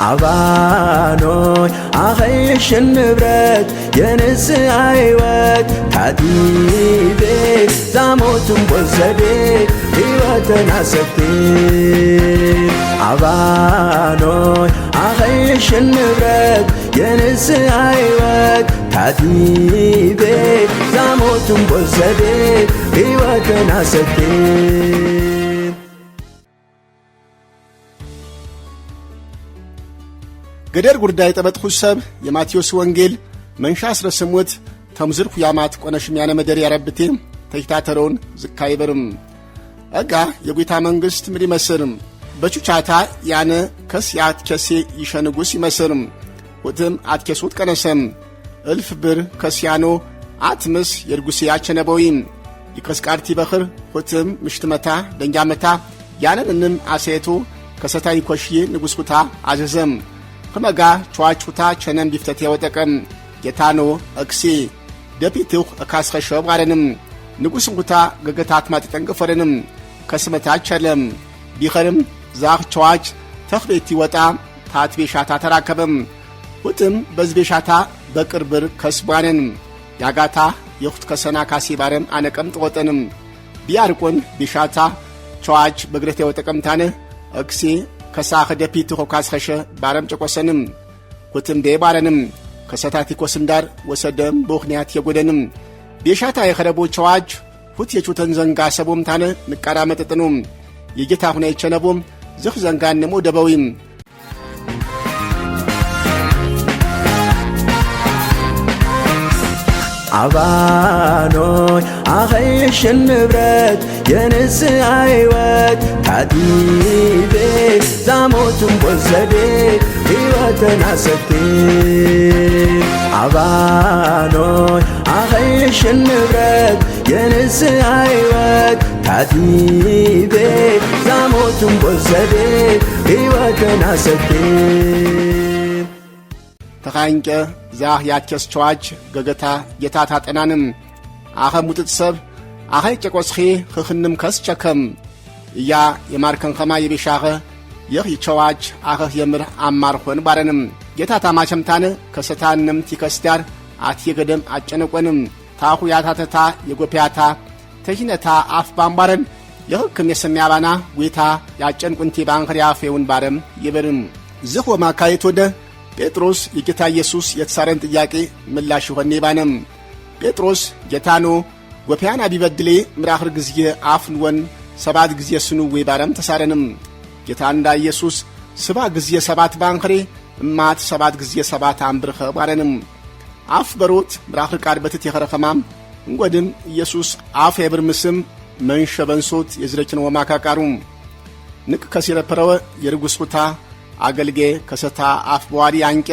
ኣባኖይ ኣኸይሽን ንብረት የንስሐ ሕይወት ታጢቤ ዛሞትን ወሰዴ ሕይወትን አሰቴ ኣባኖይ ኣኸይሽን ንብረት የንስሐ ሕይወት ታጢቤ ዛሞትን ወሰዴ ሕይወትን አሰቴ። ገደር ጉርዳይ ጠበጥኹ ሰብ የማቴዎስ ወንጌል መንሻ 18 ተምዝርኩ ያማት ቆነሽም ያነ መደር ያረብቴ ተይታተረውን ዝካ ይበርም እጋ የጌታ መንግሥት ምድ ይመስርም በቹቻታ ያነ ከስ ያትከሴ ይሸ ንጉሥ ይመስርም ውትም አትኬሱት ቀነሰም እልፍ ብር ከስያኖ አትምስ የርጉሴ ያቸነበዊም ይከስቃርቲ በኽር ሁትም ምሽትመታ ደንጃመታ ያነን እንም አሴቱ ከሰታ ይኮሽዬ ንጉሥ ኩታ አዘዘም ክመጋ ቸዋች ኩታ ቸነም ቢፍተት የወጠቀም ጌታኖ እክሲ ደፊትኽ እካስኸሸብ አረንም ንጉሥ እንኩታ ገገታት ማጥጠንቅ ፈረንም ከስመታ ቸለም ቢኸርም ዛኽ ቸዋች ተኽቤቲ ወጣ ታት ቤሻታ ተራከበም ውጥም በዝቤሻታ በቅርብር ከስቧንን ያጋታ የኹት ከሰና ካሴ ባረም አነቀም ጥቆጠንም ቢያርቆን ቢሻታ ቸዋች በግረት የወጠቀምታነ እክሲ ከሳኽ ደፊት ኾካስኸሸ ባረም ጨቆሰንም ኩትም ዴ ባረንም ከሰታቲ ኮስንዳር ወሰደም በምክንያት የጎደንም ቤሻታ የኸረቦ ቸዋች ሁት የቹተን ዘንጋ ሰቦም ታነ ንቃራ መጠጥኑም የጌታ ሁና የቸነቦም ዝኽ ዘንጋንሞ ደበዊም። ኣባኖይ ኣኸይሽን ንብረት የንስሐ ሕይወት ታጢቤ ዛሞትን ወሰዴ ሕይወትን አሰቴ ኣባኖይ ኣኸይሽን ንብረት የንስሐ ሕይወት ታጢቤ ዛሞትን ወሰዴ ሕይወትን አሰቴ። ተኻንቀ ዛህ ያትኬስ ቸዋች ገገታ ጌታ ታጠናንም አኸ ሙጥጥ ሰብ አኸ ጨቆስኺ ኽኽንም ከስ ቸከም እያ የማርከን ኸማ የቤሻኸ የኽ ይቸዋች አኸህ የምር አማር ኾን ባረንም ጌታ ታማቸምታነ ከሰታንም ቲከስዳር አትየ ገደም አጨነቆንም ታኹ ያታተታ የጎፒያታ ተሂነታ አፍ ባምባረን የኽክም የሰሚያባና ጌታ ያጨንቁንቲ ባንኽር ያፌውን ባረም ይብርም ዝኽ ወማካየት ወደ ጴጥሮስ የጌታ ኢየሱስ የተሳረን ጥያቄ ምላሽ ይሆኔ ባነም ጴጥሮስ ጌታኖ ጎፒያና ቢበድሌ ምራኽር ጊዜ አፍንወን 7 ጊዜ ስኑ ወይ ባረም ተሳረንም ጌታ እንዳ ኢየሱስ 7 ጊዜ 7 ባንኽሬ እማት 7 ጊዜ 7 አንብርኸ ባረንም አፍ በሮት ምራኽር ቃር በትት የኸረኸማም እንጎድም ኢየሱስ አፍ የብር ምስም መንሸበንሶት የዝረችን ወማካቃሩም ንቅ ከሲረፐረወ የርጉስ ኩታ አገልጌ ከሰታ አፍ በዋዲ አንቀ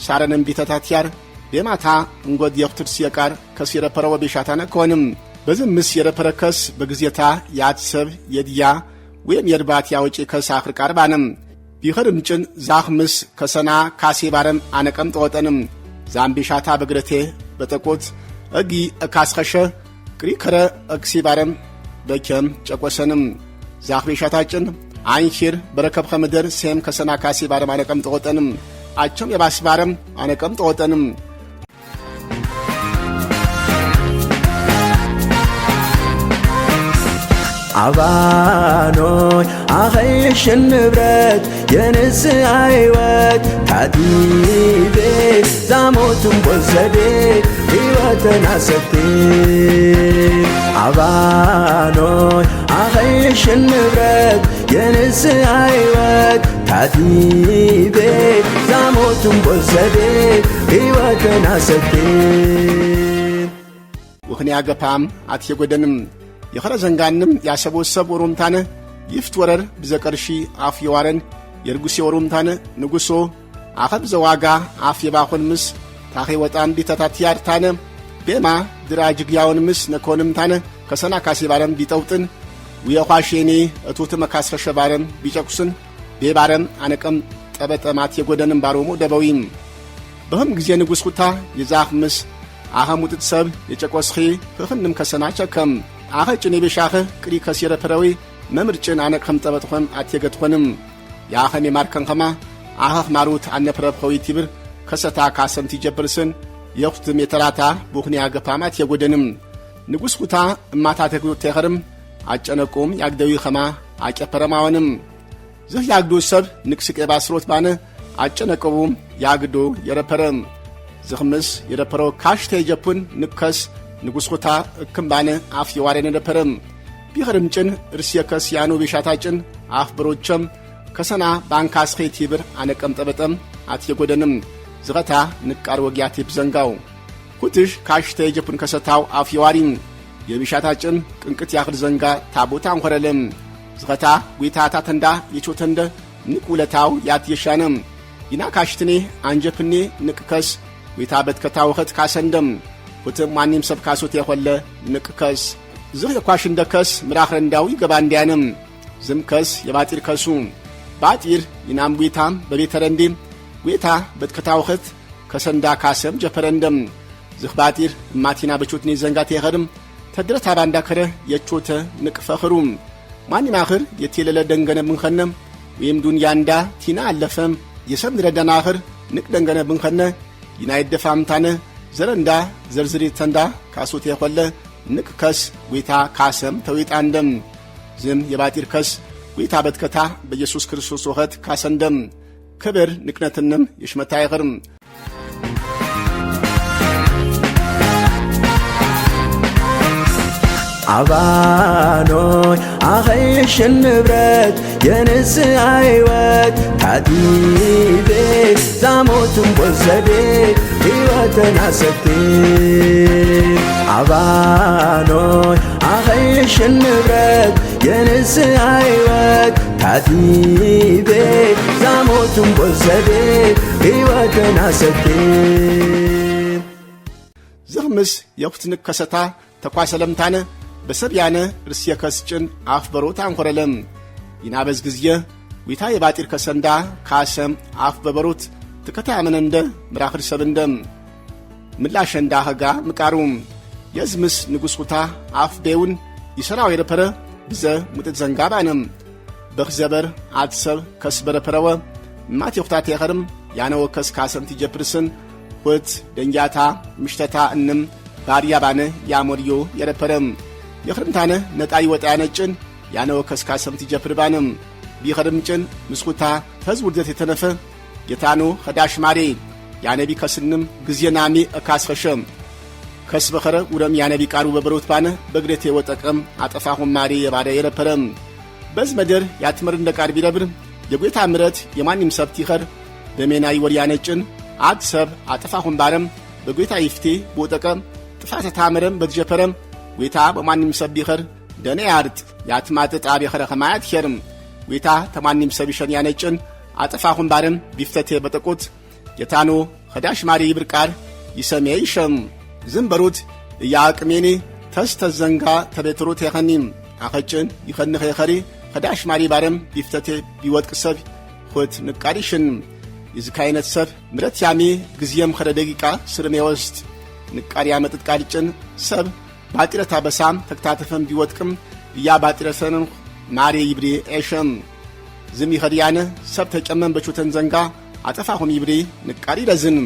ሳረንም ቢተታትያር ቤማታ እንጎድ የኽትርስ የቃር ከሲረፐረወ ቤሻታነ ከሆንም በዝም ምስ የረፐረከስ በጊዜታ ያትሰብ የድያ ወይም የርባት ያወጪ ከስ አኽር ቃር ባንም ቢኸርም ጭን ዛኽ ምስ ከሰና ካሴ ባረም አነቀም ጠወጠንም ዛምቤሻታ በግረቴ በጠቆት እጊ እካስኸሸ ቅሪ ከረ እክሲ ባረም በኬም ጨቆሰንም ዛኽ ቤሻታጭን አንኪር በረከብኸ ምድር ሴም ከሰና ካሴ ባረም አነቀም ጠወጠንም አቸም የባስ ባረም አነቀም ጠወጠንም። ኣባኖይ ኣኸይሽን ንብረት የንስሐ ሕይወት ታጢቤ ዛሞትን ወሰዴ ሕይወትን አሰቴ ኣባኖይ ኣኸይሽን ንብረት የንስሐ ሕይወት ታጢቤ ዛሞትን ወሰዴ ሕይወትን አሰቴ። ወኽንያ ገፓም አትየጎደንም የኸረ ዘንጋንም ያሰቦ ሰብ ወሮምታነ ይፍት ወረር ብዘቀርሺ አፍ የዋረን የርጉሴ ወሮምታነ ንጉሶ አኸብ ዘዋጋ አፍ የባኾን ምስ ታኼ ወጣን ቢተታትያርታነ ቤማ ድራጅግያውን ምስ ነኮንም ታነ ከሰና ካሴ ባረም ቢጠውጥን ውየኳሼኔ እቱት መካስፈሸ ባረም ቢጨቁስን ቤባረም አነቀም ጠበጠማት የጎደንም ባሮሞ ደበዊም በህም ጊዜ ንጉሥ ኩታ የዛኽ ምስ አኸ ሙጥጥ ሰብ የጨቆስኺ ህኽንም ከሰና ቸከም አኸ ጭን የቤሻኸ ቅሪ ከሲረ ፕረዊ መምር ጭን አነቅኸም ጠበጥኾም አትየገትኾንም የአኸም የማርከን ኸማ አኸኽ ማሩት አነፕረብ ኸዊት ይብር ከሰታ ካሰምቲ ጀብርስን የኹትም የተራታ ቡኽንያ ገፋማት የጎደንም ንጉሥ ኩታ እማታ ተግዶ ተኸርም አጨነቁም ያግደዊ ኸማ አጨፈረማወንም ዝህ ያግዶ ሰብ ንቅስቄ ባስሮት ባነ አጨነቀቡም ያግዶ የረፐረም ዝኽምስ የረፐሮ ካሽተ የጀፑን ንከስ ንጉሥ ኩታ እክም ባነ አፍ የዋሬን ረፐረም ቢኸርም ጭን እርስየከስ ያኑ ቤሻታ ጭን አፍ ብሮቸም ከሰና ባንካስኼት ይብር አነቀምጠበጠም አትየጎደንም ዝኸታ ንቃር ወጊያት ይብዘንጋው ኩትሽ ካሽተ የጀፑን ከሰታው አፍ የዋሪም የቢሻታ ጭን ቅንቅት ያኽል ዘንጋ ታቦታ አንኾረለም ዝኸታ ጒታታ ተንዳ የቾተንደ ንቅ ውለታው ያትየሻንም ይና ካሽትኔ አንጀፕኔ ንቅከስ ጒታ በትከታ ወኸት ካሰንደም ኩትም ማንም ሰብ ካሶት የኾለ ንቅከስ ዝኽ የኳሽንደከስ ምራኽረንዳው ይገባ እንዲያንም ዝምከስ የባጢር ከሱ ባጢር ይናም ጒታም በቤተረንዴ ጒታ በትከታ ወኸት ከሰንዳ ካሰም ጀፈረንደም ዝኽ ባጢር እማቲና በቾትኔ ዘንጋት የኸርም ተድረታ ባንዳ ከረ የቾተ ንቅፈኽሩም ማኒ ማኽር የቴለለ ደንገነ ብንኸነ ወይም ዱንያንዳ ቲና አለፈም የሰብ ንረዳናኽር ንቅ ደንገነ ብንኸነ ይናይደፋምታነ ዘረንዳ ዘርዝሪ ተንዳ ካሶት የኾለ ንቅ ከስ ጌታ ካሰም ተዊጣንደም ዝም የባጢር ከስ ጌታ በትከታ በኢየሱስ ክርስቶስ ወኸት ካሰንደም ክብር ንቅነትንም የሽመታ ይኽርም። ኣባኖይ ኣኸይሽን ንብረት የንስሐ ሕይወት ታቲቤ ዛሞትን ወሰዴ ሕይወትን አሰቴ ኣባኖይ ኣኸይሽን ንብረት የንስሐ ሕይወት ታቲቤ ዛሞትን ወሰዴ ሕይወትን አሰቴ። ዝኽምስ የኹትንክ ከሰታ ተኳሰለምታነ በሰብ ያነ እርስየ ከስጭን አፍ በሮት አንኮረለም ይናበዝ ጊዜ ዊታ የባጢር ከሰንዳ ካሰም አፍ በበሮት ትከታ ያመነንደ ምራኽር ሰብንደም ምላሸንዳ ኸጋ ምቃሩም የዝምስ ንጉሥ ኩታ አፍ ቤውን ይሠራው የረፐረ ብዘ ሙጥት ዘንጋባንም በኽዘበር አትሰብ ከስ በረፐረወ ማት የኹታት የኸርም ያነወ ከስ ካሰም ትጀፕርስን ሁት ደንጃታ ምሽተታ እንም ባርያ ባነ ያሞርዮ የረፐረም የኽርምታነ ነጣይ ወጣ ያነጭን ያነወ ከስ ካሰም ትጀፕር ባንም ቢኸርም ጭን ምስኩታ ተዝ ውርደት የተነፈ የታኑ ኸዳሽ ማሬ ያነቢ ከስንም ጊዜ ናሚ እካስኸሸም ከስ በኸረ ውረም ያነቢ ቃሩ በበሮት ባነ በግሬቴ ወጠቀም አጠፋሁም ማሬ የባደ የረፐረም በዝ መደር ያትምር እንደ ቃር ቢረብር የጌታ ምረት የማንም ሰብ ቲኸር በሜናይ ወር ያነጭን አድ ሰብ አጠፋሁም ባረም በጌታ ይፍቴ ቦጠቀም ጥፋተ ታምረም በትጀፈረም ጌታ በማንም ሰብ ቢኸር ደነ ያርጥ ያትማጥጥ አብ የኸረ ኸማያት ኸርም ጌታ ተማንም ሰብ ይሸን ያነጭን አጠፋሁም ባረም ቢፍተቴ በጠቁት የታኑ ኸዳሽ ማሪ ይብርቃር ይሰሜ ይሸም ዝም በሩት እያቅሜኒ ተስተዘንጋ ተቤትሩት የኸኒም አኸጭን ይኸንኸ የኸሪ ኸዳሽ ማሪ ባረም ቢፍተቴ ቢወጥቅ ሰብ ኹት ንቃሪሽን የዝካይነት ሰብ ምረት ያሜ ጊዜም ኸረ ደቂቃ ስርሜ ወስት ንቃሪ ያመጥጥ ቃልጭን ሰብ ባጢረታ በሳም ተክታተፈም ቢወጥቅም እያ ባጢረሰንን ማሬ ይብሬ ኤሸም ዝም ይኸድያነ ሰብ ተጨመን በቾተን ዘንጋ አጠፋሁም ይብሬ ንቃሪ ረዝን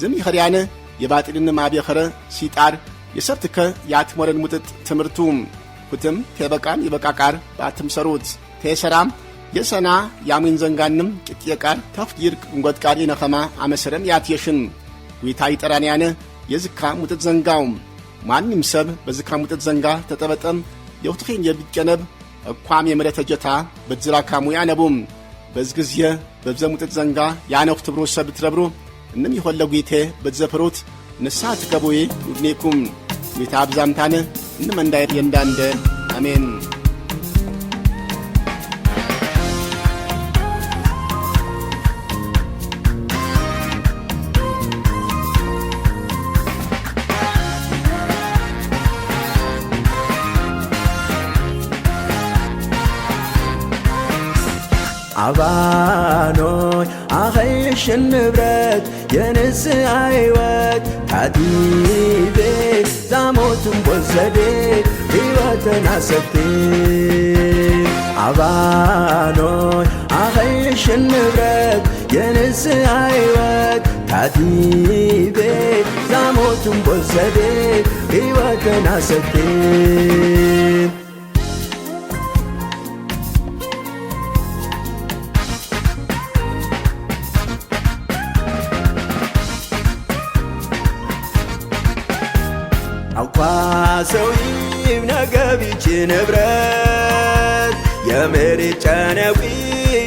ዝም ይኸድያነ የባጢርን ማቤ ኸረ ሲጣር የሰብትከ ያትሞረን ሙጥጥ ትምህርቱ ኩትም ቴበቃም የበቃቃር ባትምሰሩት ቴሰራም የሰና ያሚን ዘንጋንም ቅጥየቃር ተፍት ይርቅ እንጐትቃር የነኸማ አመሰረም ያትየሽን ዊታ ይጠራንያነ የዝካ ሙጥጥ ዘንጋውም ማንም ሰብ በዝካ ሙጥጥ ዘንጋ ተጠበጠም የውትኼን የቢቀነብ እኳም የምረተ ጀታ በዝራካሙ ያነቡም በዝ ጊዜ በብዘ ሙጥጥ ዘንጋ ያነኹ ትብሮ ሰብ ትረብሩ እንም ይኾለ ጒቴ በትዘፈሩት ንስሐ ትገቡዬ ውድኔኩም ጌታ አብዛምታነ እንመንዳ የንዳንደ አሜን። ኣባኖይ ኣኸይሽን ንብረት የንስሐ ሕይወት ታቲቤ ዛሞትን ወሰዴ ሕይወትን አሰቴ ኣባኖይ ኣኸይሽን ንብረት። የንስሐ ሕይወት ታቲቤ ዛሞቱን ቦዘዴ ሕይወትን አሰቴ። አኳ ሰው ይብነገቢች ንብረት የሜሪ ጨነዊ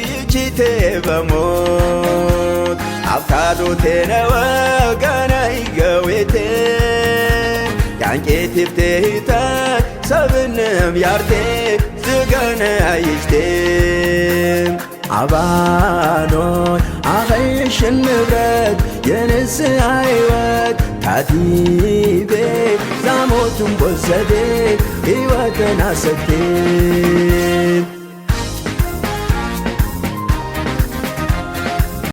ይቺቴ በሞት አብታዶቴ ነወ ገነ ይገዌቴ ያንቄቲፍቴሂተ ሰብንም ያርቴ ዝገነ ይችቴ አባኖይ አኸይሽን ንብረት የንስሐ ሕይወት ታቲቤ ዛሞቱን ቦዘዴ ሕይወትን አሰቴ።